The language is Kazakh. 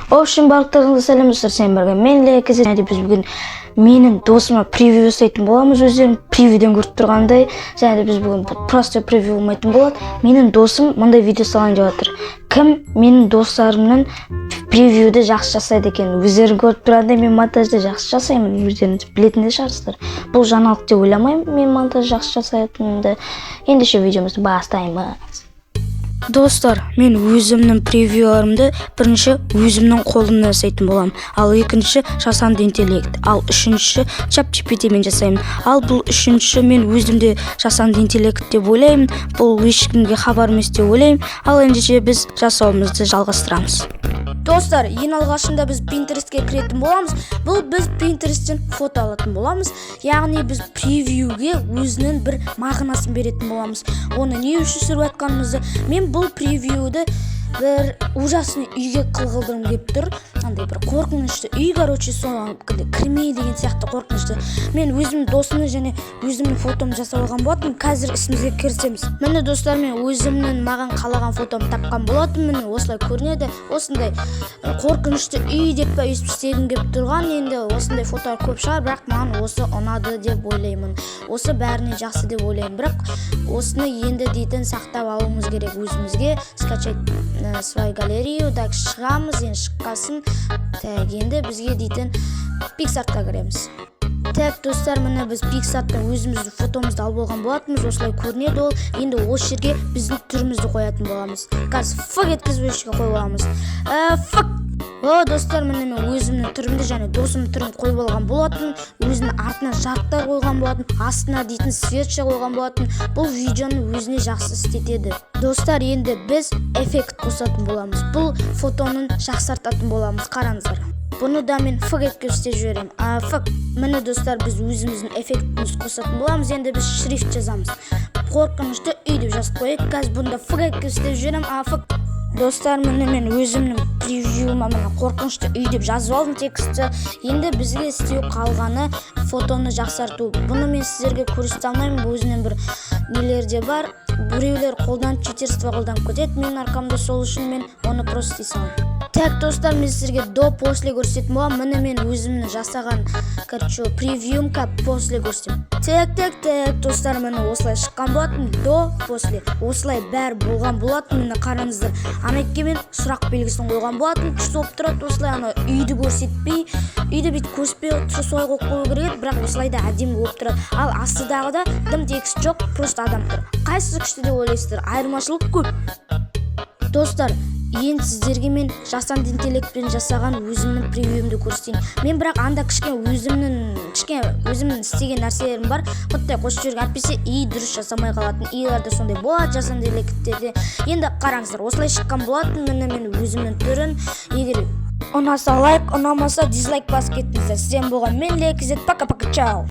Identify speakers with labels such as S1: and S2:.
S1: В общем, барлықтарыңызға сәлем, достар! Сен бірге мен, Лекіз. Және де біз бүгін менің досыма превью жасайтын боламыз, өздерің превьюден көріп тұрғандай. Және де біз бүгін бұл просто превью болмайтын болады. Менің досым мындай видео салайын деп жатыр: кім менің достарымның превьюді жақсы жасайды екен? Өздерің көріп тұрғандай, мен монтажды жақсы жасаймын, өздеріңіз білетін де шығарсыздар. Бұл жаңалық деп ойламаймын, мен монтаж жақсы жасайтынымды. Ендеше, видеомызды бастаймыз. Достар, мен өзімнің превьюларымды бірінші өзімнің қолымнан жасайтын боламын, ал екінші жасанды интеллект, ал үшінші Чат мен жасаймын. Ал бұл үшінші мен өзімде жасанды интеллект деп ойлаймын, бұл ешкімге хабар емес деп ойлаймын. Ал ендеше, біз жасауымызды жалғастырамыз. Достар, ең алғашында біз Пинтерестке кіретін боламыз. Бұл біз Пинтересттен фото алатын боламыз, яғни біз превьюге өзінің бір мағынасын беретін боламыз, оны не үшін түсіріп жатқанымызды. Мен бұл превьюді бір ужасный үйге қылғылдырғым келіп тұр, андай бір қорқынышты үй, короче, соған кірме деген сияқты қорқынышты. Мен өзімнің досымның және өзімнің фотомды жасап алған болатынмын. Қазір ісімізге кірісеміз. Міне, достар, мен өзімнің маған қалаған фотомды тапқан болатынмын. Міне, осылай көрінеді. Осындай қорқынышты үй деп па, өйстіп істегім келіп тұрған. Енді осындай фотолар көп шығар, бірақ маған осы ұнады деп ойлаймын, осы бәріне жақсы деп ойлаймын. Бірақ осыны енді дейтін сақтап алуымыз керек өзімізге, скачать свою галерею. Так, шығамыз енді. Шыққасын, так, енді бізге дейтін Пиксартқа кіреміз. Так, достар, міне, біз Пиксарттан өзіміздің фотомызды алып алған болатынбыз. Осылай көрінеді ол. Енді осы жерге біздің түрімізді қоятын боламыз. Қазір фк еткізіп, осы жерге қойып аламыз. Фк. О, достар, міне, мен өзімнің түрімді және досымның түрін қойып алған болатын. Өзінің артына жарықтар қойған болатын, астына дейтін свеча қойған болатын. Бұл видеоны өзіне жақсы істетеді. Достар, енді біз эффект қосатын боламыз, бұл фотоның жақсартатын боламыз. Қараңыздар, бұны да мен фк еткізіп істеп жіберемін. А, фк. Міне, достар, біз өзіміздің эффектімізді қосатын боламыз. Енді біз шрифт жазамыз, «Қорқынышты үй» деп жазып қояйық. Қазір бұны да фк еткізіп істеп жіберемін. А, фк. Достар, міне, мен өзімнің превьюыма, міне, «Қорқынышты үй» деп жазып алдым текстті. Енді бізге істеу қалғаны фотоны жақсарту. Бұны мен сіздерге көрсете алмаймын, өзінің бір нелері де бар. Біреулер қолданып, читерство қолданып кетеді менің арқамда, сол үшін мен оны просто істей саламын. Так, достар, мен сіздерге до, после көрсететін боламын. Міне, мен өзімнің жасаған, короче, превьюм, после көрсетемін. Так, так, так, достар, міне, осылай шыққан болатын. До, после, осылай бәрі болған болатын. Міне, қараңыздар, ана жерге мен сұрақ белгісін қойған болатын. Күшті болып тұрады осылай. Ана үйді көрсетпей, үйді бүйтіп көрсетпей, солай қойып қою керек еді, бірақ осылай да әдемі болып тұрады. Ал астыдағыда дым текст жоқ, просто адам тұр. Қайсысы күшті деп ойлайсыздар? Айырмашылық көп. Достар, енді сіздерге мен жасанды интеллектпен жасаған өзімнің превьюімді көрсетейін. Мен бірақ анда кішкене өзімнің, кішкене өзімнің істеген нәрселерім бар, құттай қосып жіберген. Әйтпесе и дұрыс жасамай қалатын. Иларда сондай болады, жасанды интеллекттерде. Енді қараңыздар, осылай шыққан болатын. Міне, мен өзімнің түрін. Егер ұнаса, лайк, ұнамаса, дизлайк басып кетіңіздер. Сіздермен болған мен, Лекізет. Пока, пока, чао.